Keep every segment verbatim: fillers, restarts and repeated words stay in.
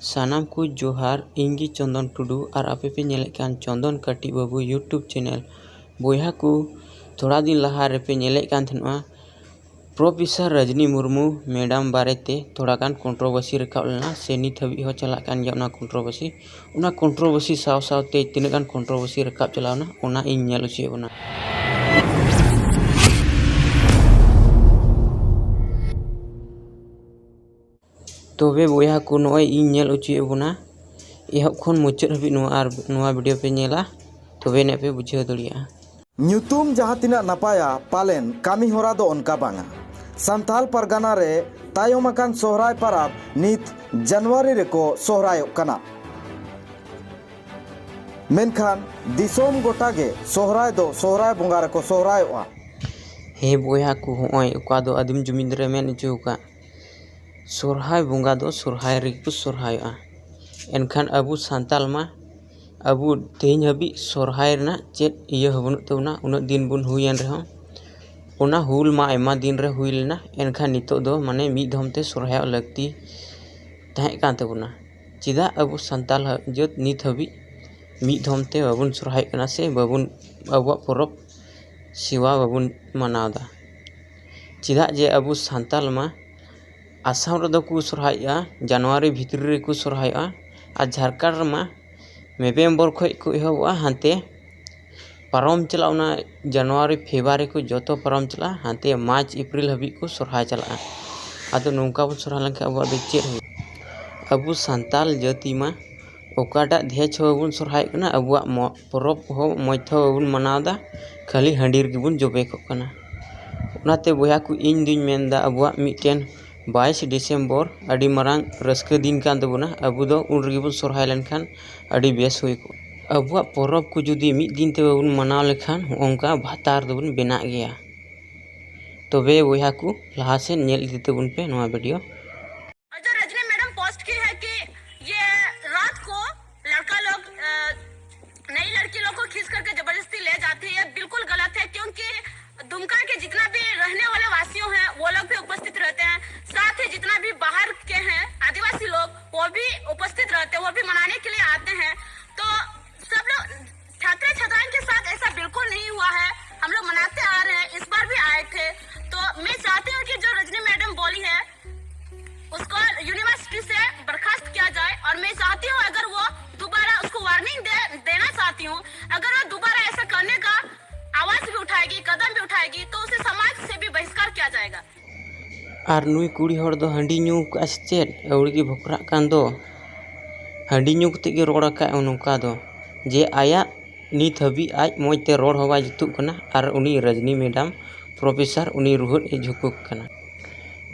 ᱥᱟᱱᱟᱢ ᱠᱚ ᱡᱚᱦᱟᱨ, ᱤᱧ ᱜᱮ ᱪᱚᱱᱫᱚᱱ ᱴᱩᱰᱩ ᱟᱨ ᱟᱯᱮ ᱯᱮ ᱧᱮᱞᱮᱫ ᱠᱟᱱ ᱪᱚᱱᱫᱚᱱ ᱠᱟᱹᱴᱤᱡ ᱵᱟᱹᱵᱩ YouTube channel᱾ ᱵᱚᱭᱦᱟ ᱠᱚ, ᱛᱷᱚᱲᱟ ᱫᱤᱱ ᱞᱟᱦᱟ ᱨᱮᱯᱮ ᱧᱮᱞᱮᱫ ᱠᱟᱱ ᱛᱟᱦᱮᱱᱟ ᱯᱨᱚᱯᱷᱮᱥᱚᱨ ᱨᱟᱡᱽᱱᱤ ᱢᱩᱨᱢᱩ ᱢᱮᱰᱟᱢ ᱵᱟᱨᱮᱛᱮ ᱛᱷᱚᱲᱟ ᱜᱟᱱ controversy ᱨᱟᱠᱟᱵ ᱞᱮᱱᱟ, ᱥᱮ ᱱᱤᱛ ᱦᱟᱹᱵᱤᱡ ᱦᱚᱸ ᱪᱟᱞᱟᱜ ᱠᱟᱱ ᱜᱮᱭᱟ ᱚᱱᱟ controversy᱾ ᱚᱱᱟ controversy ᱥᱟᱶ ᱥᱟᱶᱛᱮ ᱛᱤᱱᱟᱹᱜ ᱜᱟᱱ controversy ᱨᱟᱠᱟᱵ ᱪᱟᱞᱟᱣᱱᱟ, ᱚᱱᱟ ᱤᱧ ᱧᱮᱞ ᱦᱚᱪᱚᱭᱮᱫ ᱵᱚᱱᱟ᱾ ᱛᱚᱵᱮ ᱵᱚᱭᱦᱟ ᱠᱚ, ᱱᱚᱜᱼᱚᱭ ᱤᱧ ᱧᱮᱞ ᱦᱚᱪᱚᱭᱮᱫ ᱵᱚᱱᱟ, ᱮᱦᱚᱵ ᱠᱷᱚᱱ ᱢᱩᱪᱟᱹᱫ ᱦᱟᱹᱵᱤᱡ ᱱᱚᱣᱟ ᱟᱨ ᱱᱚᱣᱟ video ᱯᱮ ᱧᱮᱞᱟ, ᱛᱚᱵᱮ ᱟᱹᱱᱤᱡ ᱯᱮ ᱵᱩᱡᱷᱟᱹᱣ ᱫᱟᱲᱮᱭᱟᱜᱼᱟ᱾ ᱧᱩᱛᱩᱢ ᱡᱟᱦᱟᱸ ᱛᱤᱱᱟᱹᱜ ᱱᱟᱯᱟᱭᱟ, ᱯᱟᱞᱮᱱ ᱠᱟᱹᱢᱤ ᱦᱚᱨᱟ ᱫᱚ ᱚᱱᱠᱟ ᱵᱟᱝᱟ᱾ ᱥᱟᱱᱛᱟᱞ ᱯᱟᱨᱜᱟᱱᱟ ᱨᱮ ᱛᱟᱭᱚᱢ ᱟᱠᱟᱱ ᱥᱚᱦᱨᱟᱭ ᱯᱟᱨᱟᱵᱽ ᱱᱤᱛ ᱡᱟᱱᱩᱣᱟᱨᱤ ᱨᱮᱠᱚ ᱥᱚᱦᱨᱟᱭᱚᱜ ᱠᱟᱱᱟ, ᱢᱮᱱᱠᱷᱟᱱ ᱫᱤᱥᱚᱢ ᱜᱚᱴᱟ ᱜᱮ ᱥᱚᱦᱨᱟᱭ ᱫᱚ ᱥᱚᱦᱨᱟᱭ ᱵᱚᱸᱜᱟ ᱨᱮᱠᱚ ᱥᱚᱦᱨᱟᱭᱚᱜᱼᱟ᱾ ᱦᱮᱸ ᱵᱚᱭᱦᱟ ᱠᱚ, ᱦᱚᱸᱜᱼᱚᱭ ᱚᱠᱟ ᱫᱚ ᱟᱹᱫᱤᱢ ᱡᱩᱢᱤᱫ ᱨᱮ ᱢᱮᱱ ᱦᱚᱪᱚ ᱟᱠᱟᱫ, ᱥᱚᱨᱦᱟᱭ ᱵᱚᱸᱜᱟ ᱫᱚ ᱥᱚᱨᱦᱟᱭ ᱨᱮᱜᱮ ᱠᱚ ᱥᱚᱨᱦᱟᱭᱚᱜᱼᱟ᱾ ᱮᱱᱠᱷᱟᱱ ᱟᱵᱚ ᱥᱟᱱᱛᱟᱞ ᱢᱟ, ᱟᱵᱚ ᱛᱮᱦᱮᱧ ᱦᱟᱹᱵᱤᱡ ᱥᱚᱨᱦᱟᱭ ᱨᱮᱱᱟᱜ ᱪᱮᱫ ᱤᱭᱟᱹ ᱦᱚᱸ ᱵᱟᱹᱱᱩᱜ ᱛᱟᱵᱚᱱᱟ᱾ ᱩᱱᱟᱹᱜ ᱫᱤᱱ ᱵᱚᱱ ᱦᱩᱭᱮᱱ ᱨᱮᱦᱚᱸ, ᱚᱱᱟ ᱦᱩᱞ ᱢᱟ ᱟᱭᱢᱟ ᱫᱤᱱ ᱨᱮ ᱦᱩᱭ ᱞᱮᱱᱟ, ᱮᱱᱠᱷᱟᱱ ᱱᱤᱛᱚᱜ ᱫᱚ ᱢᱟᱱᱮ ᱢᱤᱫ ᱫᱷᱚᱢ ᱛᱮ ᱥᱚᱨᱦᱟᱭᱚᱜ ᱞᱟᱹᱠᱛᱤ ᱛᱟᱦᱮᱸ ᱠᱟᱱ ᱛᱟᱵᱚᱱᱟ᱾ ᱪᱮᱫᱟᱜ ᱟᱵᱚ ᱥᱟᱱᱛᱟᱞ ᱦᱟ-, ᱡᱟᱹᱛ ᱱᱤᱛ ᱦᱟᱹᱵᱤᱡ ᱢᱤᱫ ᱫᱷᱚᱢ ᱛᱮ ᱵᱟᱵᱚᱱ ᱥᱚᱨᱦᱟᱭᱚᱜ ᱠᱟᱱᱟ ᱥᱮ ᱵᱟᱵᱚᱱ, ᱟᱵᱚᱣᱟᱜ ᱯᱚᱨᱚᱵᱽ ᱥᱮᱣᱟ ᱵᱟᱵᱚᱱ ᱢᱟᱱᱟᱣ ᱮᱫᱟ? ᱪᱮᱫᱟᱜ ᱡᱮ ᱟᱵᱚ ᱥᱟᱱᱛᱟᱞ ᱢᱟ ᱟᱥᱟᱢ ᱨᱮᱫᱚ ᱠᱚ ᱥᱚᱨᱦᱟᱭᱚᱜᱼᱟ, ᱡᱟᱱᱩᱣᱟᱨᱤ ᱵᱷᱤᱛᱨᱤ ᱨᱮᱠᱚ ᱥᱚᱨᱦᱟᱭᱚᱜᱼᱟ, ᱟᱨ ᱡᱷᱟᱲᱠᱷᱚᱸᱰ ᱨᱮᱢᱟ ᱱᱚᱵᱷᱮᱢᱵᱚᱨ ᱠᱷᱚᱱ ᱠᱚ ᱮᱦᱚᱵᱚᱜᱼᱟ, ᱦᱟᱱᱛᱮ ᱯᱟᱨᱚᱢ ᱪᱟᱞᱟᱜᱼᱟ, ᱚᱱᱟ ᱡᱟᱱᱩᱣᱟᱨᱤ ᱯᱷᱮᱵᱽᱨᱩᱣᱟᱨᱤ ᱠᱚ ᱡᱚᱛᱚ ᱯᱟᱨᱚᱢ ᱪᱟᱞᱟᱜᱼᱟ, ᱦᱟᱱᱛᱮ ᱢᱟᱨᱪ ᱮᱯᱨᱤᱞ ᱦᱟᱹᱵᱤᱡ ᱠᱚ ᱥᱚᱨᱦᱟᱭ ᱪᱟᱞᱟᱜᱼᱟ᱾ ᱟᱫᱚ ᱱᱚᱝᱠᱟ ᱵᱚᱱ ᱥᱚᱨᱦᱟᱭ ᱞᱮᱱᱠᱷᱟᱱ ᱟᱵᱚᱣᱟᱜ ᱫᱚ ᱪᱮᱫ ᱦᱩᱭᱩᱜᱼᱟ? ᱟᱵᱚ ᱥᱟᱱᱛᱟᱞ ᱡᱟᱹᱛᱤ ᱢᱟ ᱚᱠᱟᱴᱟᱜ ᱫᱷᱮᱡ ᱦᱚᱸ ᱵᱟᱵᱚᱱ ᱥᱚᱨᱦᱟᱭᱚᱜ ᱠᱟᱱᱟ, ᱟᱵᱚᱣᱟᱜ ᱢᱚ-, ᱯᱚᱨᱚᱵᱽ ᱦᱚᱸ ᱢᱚᱡᱽ ᱛᱮᱦᱚᱸ ᱵᱟᱵᱚᱱ ᱢᱟᱱᱟᱣ ᱮᱫᱟ, ᱠᱷᱟᱹᱞᱤ ᱦᱟᱺᱰᱤ ᱨᱮᱜᱮ ᱵᱚᱱ ᱡᱚᱵᱮ ᱠᱚᱜ ᱠᱟᱱᱟ᱾ ᱚᱱᱟᱛᱮ ᱵᱚᱭᱦᱟ ᱠᱚ, ᱤᱧ ᱫᱩᱧ ᱢᱮᱱᱫᱟ ᱟᱵᱚᱣᱟᱜ ᱢᱤᱫᱴᱮᱱ ᱵᱟᱭᱤᱥ ᱰᱤᱥᱮᱢᱵᱚᱨ ᱟᱹᱰᱤ ᱢᱟᱨᱟᱝ ᱨᱟᱹᱥᱠᱟᱹ ᱫᱤᱱ ᱠᱟᱱ ᱛᱟᱵᱚᱱᱟ, ᱟᱵᱚ ᱫᱚ ᱩᱱ ᱨᱮᱜᱮ ᱵᱚᱱ ᱥᱚᱨᱦᱟᱭ ᱞᱮᱱᱠᱷᱟᱱ ᱟᱹᱰᱤ ᱵᱮᱥ ᱦᱩᱭ ᱠᱚᱜᱼᱟ᱾ ᱟᱵᱚᱣᱟᱜ ᱯᱚᱨᱚᱵᱽ ᱠᱚ ᱡᱩᱫᱤ ᱢᱤᱫ ᱫᱤᱱ ᱛᱮ ᱵᱟᱵᱚᱱ ᱢᱟᱱᱟᱣ ᱞᱮᱠᱷᱟᱱ ᱦᱚᱸᱜᱼᱚ ᱱᱚᱝᱠᱟ ᱵᱷᱟᱛᱟᱨ ᱫᱚᱵᱚᱱ ᱵᱮᱱᱟᱜ ᱜᱮᱭᱟ᱾ ᱛᱚᱵᱮ ᱵᱚᱭᱦᱟ ᱠᱚ, ᱞᱟᱦᱟ ᱥᱮᱫ ᱧᱮᱞ ᱤᱫᱤ ᱛᱟᱵᱚᱱ ᱯᱮ ᱱᱚᱣᱟ video᱾ और जो रजनी मैडम पोस्ट की है कि ये रात को लड़का लोग, अ, नई लड़की लोग को खींच करके जबरदस्ती ले जाती है, ये बिल्कुल गलत है, क्योंकि दुमका के जितना भी रहने वाले वासियों हैं, वो लोग भी उपस्थित रहते हैं। साथ ही जितना भी बाहर के हैं आदिवासी लोग, वो भी तो वो भी मनाने के लिए आते हैं। तो सब लोग ठाकरे छात्राओं के साथ ऐसा बिल्कुल नहीं हुआ है, हम लोग मनाते आ रहे हैं, इस बार भी आए थे। तो मैं चाहती हूँ कि जो रजनी मैडम बोली है उसको यूनिवर्सिटी से बर्खास्त किया जाए, और मैं चाहती हूँ अगर वो दोबारा उसको वार्निंग दे देना चाहती हूँ, अगर वो दोबारा ऐसा करने का आवाज भी उठाएगी, कदम भी उठाएगी, तो उसे समाज से भी बहिष्कार किया जाएगा। ᱟᱨ ᱱᱩᱭ ᱠᱩᱲᱤ ᱦᱚᱲ ᱫᱚ ᱦᱟᱺᱰᱤ ᱧᱩ ᱠᱟᱜᱼᱟ ᱥᱮ ᱪᱮᱫ? ᱟᱹᱣᱲᱤ ᱜᱮ ᱵᱷᱚᱠᱨᱟᱜ ᱠᱟᱱ ᱫᱚ᱾ ᱦᱟᱺᱰᱤ ᱧᱩ ᱠᱟᱛᱮ ᱜᱮ ᱨᱚᱲ ᱟᱠᱟᱫ ᱱᱚᱝᱠᱟ ᱫᱚ, ᱡᱮ ᱟᱭᱟᱜ ᱱᱤᱛ ᱦᱟᱹᱵᱤᱡ ᱟᱡ ᱢᱚᱡᱽ ᱛᱮ ᱨᱚᱲ ᱦᱚᱸ ᱵᱟᱭ ᱡᱩᱛᱩᱜ ᱠᱟᱱᱟ ᱟᱨ ᱩᱱᱤ ᱨᱟᱡᱽᱱᱤ ᱢᱮᱰᱟᱢ ᱯᱨᱚᱯᱷᱮᱥᱟᱨ ᱩᱱᱤ ᱨᱩᱦᱮᱫ ᱮ ᱡᱷᱩᱠᱩ ᱠᱟᱱᱟ᱾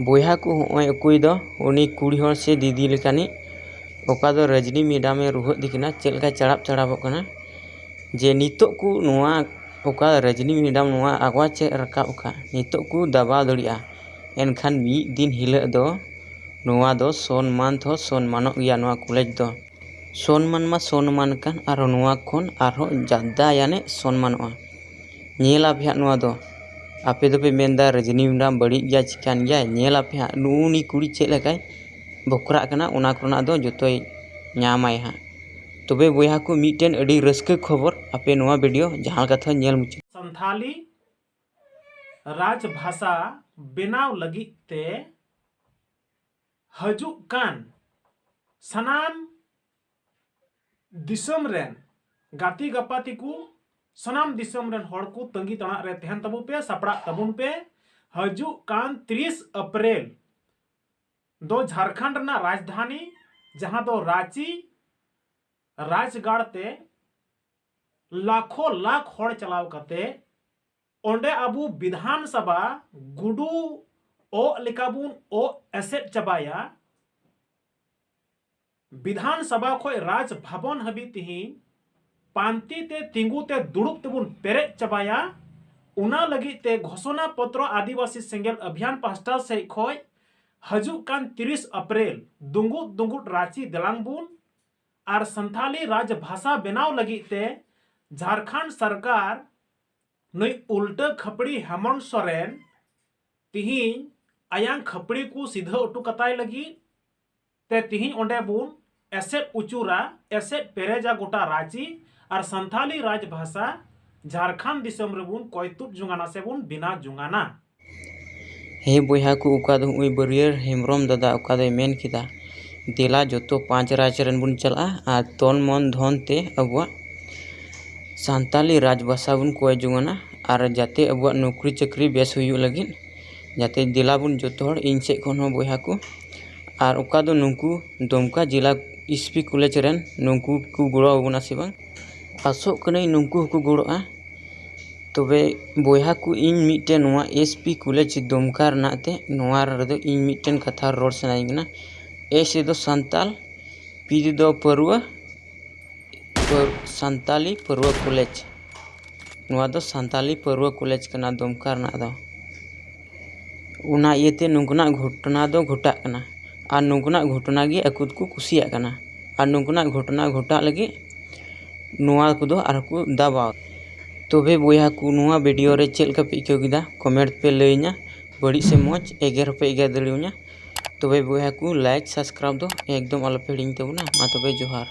ᱵᱚᱭᱦᱟ ᱠᱚ, ᱦᱚᱸᱜᱼᱚᱭ ᱚᱠᱚᱭ ᱫᱚ ᱩᱱᱤ ᱠᱩᱲᱤ ᱦᱚᱲ ᱥᱮ ᱫᱤᱫᱤ ᱞᱮᱠᱟᱱᱤᱡ, ᱚᱠᱟ ᱫᱚ ᱨᱟᱡᱽᱱᱤ ᱢᱮᱰᱟᱢᱮ ᱨᱩᱦᱮᱫ ᱫᱮ ᱠᱟᱱᱟ, ᱪᱮᱫ ᱞᱮᱠᱟᱭ ᱪᱟᱲᱟᱵ ᱪᱟᱲᱟᱵᱚᱜ ᱠᱟᱱᱟ᱾ ᱡᱮ ᱱᱤᱛᱚᱜ ᱠᱚ ᱱᱚᱣᱟ ᱚᱠᱟ ᱨᱟᱡᱽᱱᱤ ᱢᱮᱰᱟᱢ ᱱᱚᱣᱟ ᱟᱜᱽᱣᱟ ᱪᱮᱫ ᱨᱟᱠᱟᱵ ᱟᱠᱟᱫ, ᱱᱤᱛᱚᱜ ᱠᱚ ᱫᱟᱵᱟᱣ ᱫᱟᱲᱮᱭᱟᱜᱼᱟ, ᱮᱱᱠᱷᱟᱱ ᱢᱤᱫ ᱫᱤᱱ ᱦᱤᱞᱳᱜ ᱫᱚ ᱱᱚᱣᱟ ᱫᱚ ᱥᱚᱱᱢᱟᱱ ᱛᱮᱦᱚᱸ ᱥᱚᱱᱢᱟᱱᱚᱜ ᱜᱮᱭᱟ ᱱᱚᱣᱟ ᱠᱚᱞᱮᱡᱽ ᱫᱚ᱾ ᱥᱚᱱᱢᱟᱱ ᱢᱟ ᱥᱚᱱᱢᱟᱱ ᱠᱟᱱ, ᱟᱨᱦᱚᱸ ᱱᱚᱣᱟ ᱠᱷᱚᱱ ᱟᱨᱦᱚᱸ ᱡᱟᱫᱟ ᱭᱟᱱᱮ ᱥᱚᱱᱢᱟᱱᱚᱜᱼᱟ᱾ ᱧᱮᱞ ᱟᱯᱮ ᱦᱟᱸᱜ ᱱᱚᱣᱟ ᱫᱚ᱾ ᱟᱯᱮ ᱫᱚᱯᱮ ᱢᱮᱱᱫᱟ ᱨᱟᱡᱽᱱᱤ ᱢᱮᱰᱟᱢ ᱵᱟᱹᱲᱤᱡ ᱜᱮᱭᱟ, ᱪᱤᱠᱟᱹᱱ ᱜᱮᱭᱟᱭ᱾ ᱧᱮᱞ ᱟᱯᱮ ᱦᱟᱸᱜ ᱱᱩᱜᱼᱩ ᱱᱩᱭ ᱠᱩᱲᱤ ᱪᱮᱫ ᱞᱮᱠᱟᱭ ᱵᱷᱚᱠᱨᱟᱜ ᱠᱟᱱᱟ, ᱚᱱᱟ ᱠᱚᱨᱮᱱᱟᱜ ᱫᱚ ᱡᱚᱛᱚᱭ ᱧᱟᱢᱟᱭ ᱦᱟᱸᱜ᱾ ᱛᱚᱵᱮ ᱵᱚᱭᱦᱟ ᱠᱚ, ᱢᱤᱫᱴᱮᱱ ᱟᱹᱰᱤ ᱨᱟᱹᱥᱠᱟᱹ ᱠᱷᱚᱵᱚᱨ, ᱟᱯᱮ ᱱᱚᱣᱟ ᱵᱷᱤᱰᱤᱭᱳ ᱡᱟᱦᱟᱸ ᱞᱮᱠᱟ ᱛᱮᱦᱚᱸ ᱧᱮᱞ ᱢᱩᱪᱟᱹᱫ᱾ ᱥᱟᱱᱛᱷᱟᱞᱤ ᱨᱟᱡᱽ ᱵᱷᱟᱥᱟ ᱵᱮᱱᱟᱣ ᱞᱟᱹᱜᱤᱫ ᱛᱮ ᱦᱤᱡᱩᱜ ᱠᱟᱱ ᱥᱟᱱᱟᱢ ᱫᱤᱥᱚᱢ ᱨᱮᱱ ᱜᱟᱛᱮ ᱜᱟᱯᱟᱛᱮ ᱠᱚ, ᱥᱟᱱᱟᱢ ᱫᱤᱥᱚᱢ ᱨᱮᱱ ᱦᱚᱲ ᱠᱚ ᱛᱟᱺᱜᱤ ᱛᱟᱲᱟᱜ ᱨᱮ ᱛᱟᱦᱮᱱ ᱛᱟᱵᱚ ᱯᱮ, ᱥᱟᱯᱲᱟᱜ ᱛᱟᱵᱚᱱ ᱯᱮ᱾ ᱦᱤᱡᱩᱜ ᱠᱟᱱ ᱛᱤᱨᱤᱥ ᱮᱯᱨᱤᱞ ᱫᱚ ᱡᱷᱟᱲᱠᱷᱚᱸᱰ ᱨᱮᱱᱟᱜ ᱨᱟᱡᱽᱫᱷᱟᱱᱤ ᱡᱟᱦᱟᱸ ᱫᱚ ᱨᱟᱸᱪᱤ ᱨᱟᱡᱽᱜᱟᱲ ᱛᱮ ᱞᱟᱠᱷᱚ ᱞᱟᱠᱷ ᱦᱚᱲ ᱪᱟᱞᱟᱣ ᱠᱟᱛᱮ ᱚᱸᱰᱮ ᱟᱵᱚ ᱵᱤᱫᱷᱟᱱ ᱥᱚᱵᱷᱟ ᱜᱩᱰᱩ ᱚᱜ ᱞᱮᱠᱟ ᱵᱚᱱ ᱚᱜ ᱮᱥᱮᱫ ᱪᱟᱵᱟᱭᱟ᱾ ᱵᱤᱫᱷᱟᱱ ᱥᱚᱵᱷᱟ ᱠᱷᱚᱱ ᱨᱟᱡᱽ ᱵᱷᱚᱵᱚᱱ ᱦᱟᱹᱵᱤᱡ ᱛᱤᱦᱤᱧ ᱯᱟᱱᱛᱮ ᱛᱮ ᱛᱤᱸᱜᱩ ᱛᱮ ᱫᱩᱲᱩᱵ ᱛᱮᱵᱚᱱ ᱯᱮᱨᱮᱡ ᱪᱟᱵᱟᱭᱟ᱾ ᱚᱱᱟ ᱞᱟᱹᱜᱤᱫ ᱛᱮ ᱜᱷᱳᱥᱚᱱᱟ ᱯᱚᱛᱨᱚ ᱟᱹᱫᱤᱵᱟᱹᱥᱤ ᱥᱮᱸᱜᱮᱞ ᱚᱵᱷᱤᱭᱟᱱ ᱯᱟᱥᱴᱟ ᱥᱮᱫ ᱠᱷᱚᱱ ᱦᱤᱡᱩᱜ ᱠᱟᱱ ᱛᱤᱨᱤᱥ ᱮᱯᱨᱤᱞ ᱫᱩᱸᱜᱩᱫ ᱫᱩᱸᱜᱩᱫ ᱨᱟᱸᱪᱤ ᱫᱮᱞᱟᱝ ᱵᱚᱱ ᱟᱨ ᱥᱟᱱᱛᱷᱟᱞᱤ ᱨᱟᱡᱽ ᱵᱷᱟᱥᱟ ᱵᱮᱱᱟᱣ ᱞᱟᱹᱜᱤᱫ ᱛᱮ ᱡᱷᱟᱲᱠᱷᱚᱸᱰ ᱥᱚᱨᱠᱟᱨ ᱱᱩᱭ ᱩᱞᱴᱟᱹ ᱠᱷᱟᱹᱯᱲᱤ ᱦᱮᱢᱚᱱᱛ ᱥᱚᱨᱮᱱ ᱛᱤᱦᱤᱧ ᱟᱭᱟᱝ ᱠᱷᱟᱹᱯᱲᱤ ᱠᱚ ᱥᱤᱫᱷᱟᱹ ᱚᱴᱚ ᱠᱟᱛᱟᱭ ᱞᱟᱹᱜᱤᱫ ᱛᱮ ᱛᱤᱦᱤᱧ ᱚᱸᱰᱮ ᱵᱚᱱ ᱮᱥᱮᱫ ᱩᱪᱩᱨᱟ, ᱮᱥᱮᱫ ᱯᱮᱨᱮᱡᱟ ᱜᱚᱴᱟ ᱨᱟᱸᱪᱤ, ᱟᱨ ᱥᱟᱱᱛᱷᱟᱞᱤ ᱨᱟᱡᱽ ᱵᱷᱟᱥᱟ ᱡᱷᱟᱲᱠᱷᱚᱸᱰ ᱫᱤᱥᱚᱢ ᱨᱮᱵᱚᱱ ᱠᱚᱭᱛᱩᱫ ᱡᱚᱝᱟᱱᱟ ᱥᱮᱵᱚᱱ ᱵᱮᱱᱟᱣ ᱡᱚᱝᱟᱱᱟ᱾ ᱦᱮᱸ ᱵᱚᱭᱦᱟ ᱠᱚ, ᱚᱠᱟ ᱫᱚ ᱱᱚᱜᱼᱚᱭ ᱵᱟᱹᱨᱭᱟᱹᱲ ᱦᱮᱢᱵᱨᱚᱢ ᱫᱟᱫᱟ ᱚᱠᱟ ᱫᱚᱭ ᱢᱮᱱ ᱠᱮᱫᱟ, ᱫᱮᱞᱟ ᱡᱚᱛᱚ ᱯᱟᱸᱪ ᱨᱟᱡᱽ ᱨᱮᱱ ᱵᱚᱱ ᱪᱟᱞᱟᱜᱼᱟ ᱟᱨ ᱛᱚᱱ ᱢᱚᱱ ᱫᱷᱚᱱ ᱛᱮ ᱟᱵᱚᱣᱟᱜ ᱥᱟᱱᱛᱟᱞᱤ ᱨᱟᱡᱽ ᱵᱷᱟᱥᱟ ᱵᱚᱱ ᱠᱚᱭ ᱡᱚᱝᱟᱱᱟ ᱟᱨ ᱡᱟᱛᱮ ᱟᱵᱚᱣᱟᱜ ᱱᱚᱠᱨᱤ ᱪᱟᱹᱠᱨᱤ ᱵᱮᱥ ᱦᱩᱭᱩᱜ ᱞᱟᱹᱜᱤᱫ᱾ ᱡᱟᱛᱮ ᱫᱮᱞᱟ ᱵᱚᱱ ᱡᱚᱛᱚ ᱦᱚᱲ ᱤᱧ ᱥᱮᱫ ᱠᱷᱚᱱ ᱦᱚᱸ ᱵᱚᱭᱦᱟ ᱠᱚ᱾ ᱟᱨ ᱚᱠᱟ ᱫᱚ ᱱᱩᱠᱩ ᱫᱩᱢᱠᱟ ᱡᱮᱞᱟ ᱮᱥ ᱯᱤ ᱠᱚᱞᱮᱡᱽ ᱨᱮᱱ ᱱᱩᱠᱩ ᱠᱚ ᱜᱚᱲᱚ ᱟᱵᱚᱱᱟ ᱥᱮ ᱵᱟᱝ? ᱟᱥᱚᱜ ᱠᱟᱹᱱᱟᱹᱧ ᱱᱩᱠᱩ ᱦᱚᱸᱠᱚ ᱜᱚᱲᱚᱜᱼᱟ᱾ ᱛᱚᱵᱮ ᱵᱚᱭᱦᱟ ᱠᱚ, ᱤᱧ ᱢᱤᱫᱴᱮᱱ ᱱᱚᱣᱟ ᱮᱥ ᱯᱤ ᱠᱚᱞᱮᱡᱽ ᱫᱩᱢᱠᱟ ᱨᱮᱱᱟᱜ ᱛᱮ ᱱᱚᱣᱟ ᱨᱮᱫᱚ ᱤᱧ ᱢᱤᱫᱴᱮᱱ ᱠᱟᱛᱷᱟ ᱨᱚᱲ ᱥᱟᱱᱟᱧ ᱠᱟᱱᱟ᱾ ᱮᱥ ᱨᱮᱫᱚ ᱥᱟᱱᱛᱟᱞ, ᱯᱤ ᱨᱮᱫᱚ ᱯᱟᱹᱨᱣᱟᱹ, ᱯᱟᱹᱨ-, ᱥᱟᱱᱛᱟᱞᱤ ᱯᱟᱹᱨᱣᱟᱹ ᱠᱚᱞᱮᱡᱽ᱾ ᱱᱚᱣᱟ ᱫᱚ ᱥᱟᱱᱛᱟᱞᱤ ᱯᱟᱹᱨᱣᱟᱹ ᱠᱚᱞᱮᱡᱽ ᱠᱟᱱᱟ ᱫᱩᱢᱠᱟ ᱨᱮᱱᱟᱜ ᱫᱚ᱾ ᱚᱱᱟ ᱤᱭᱟᱹᱛᱮ ᱱᱩᱠᱩᱱᱟᱜ ᱜᱷᱚᱴᱚᱱᱟ ᱫᱚ ᱜᱷᱚᱴᱟᱜ ᱠᱟᱱᱟ ᱟᱨ ᱱᱩᱠᱩᱱᱟᱜ ᱜᱷᱚᱴᱚᱱᱟ ᱜᱮ ᱟᱠᱚ ᱫᱚᱠᱚ ᱠᱩᱥᱤᱭᱟᱜ ᱠᱟᱱᱟ ᱟᱨ ᱱᱩᱠᱩᱱᱟᱜ ᱜᱷᱚᱴᱚᱱᱟ ᱜᱷᱚᱴᱟᱜ ᱞᱟᱹᱜᱤᱫ ᱱᱚᱣᱟ ᱠᱚᱫᱚ ᱟᱨᱦᱚᱸ ᱠᱚ ᱫᱟᱵᱟᱣ᱾ ᱛᱚᱵᱮ ᱵᱚᱭᱦᱟ ᱠᱚ, ᱱᱚᱣᱟ ᱵᱷᱤᱰᱤᱭᱳ ᱨᱮ ᱪᱮᱫ ᱞᱮᱠᱟ ᱯᱮ ᱟᱹᱭᱠᱟᱹᱣ ᱠᱮᱫᱟ? ᱠᱚᱢᱮᱱᱴ ᱯᱮ ᱞᱟᱹᱭᱟᱹᱧᱟ, ᱵᱟᱹᱲᱤᱡ ᱥᱮ ᱢᱚᱡᱽ, ᱮᱜᱮᱨ ᱦᱚᱸᱯᱮ ᱮᱜᱮᱨ ᱫᱟᱲᱮᱭᱟᱹᱧᱟ᱾ ᱛᱚᱵᱮ ᱵᱚᱭᱦᱟ ᱠᱚ, ᱞᱟᱭᱤᱠ ᱥᱟᱵᱥᱠᱨᱟᱭᱤᱵ ᱫᱚ ᱮᱠᱫᱚᱢ ᱟᱞᱚᱯᱮ ᱦᱤᱲᱤᱧ ᱛᱟᱵᱚᱱᱟ᱾ ᱢᱟ ᱛᱚᱵᱮ ᱡᱚᱦᱟᱨ᱾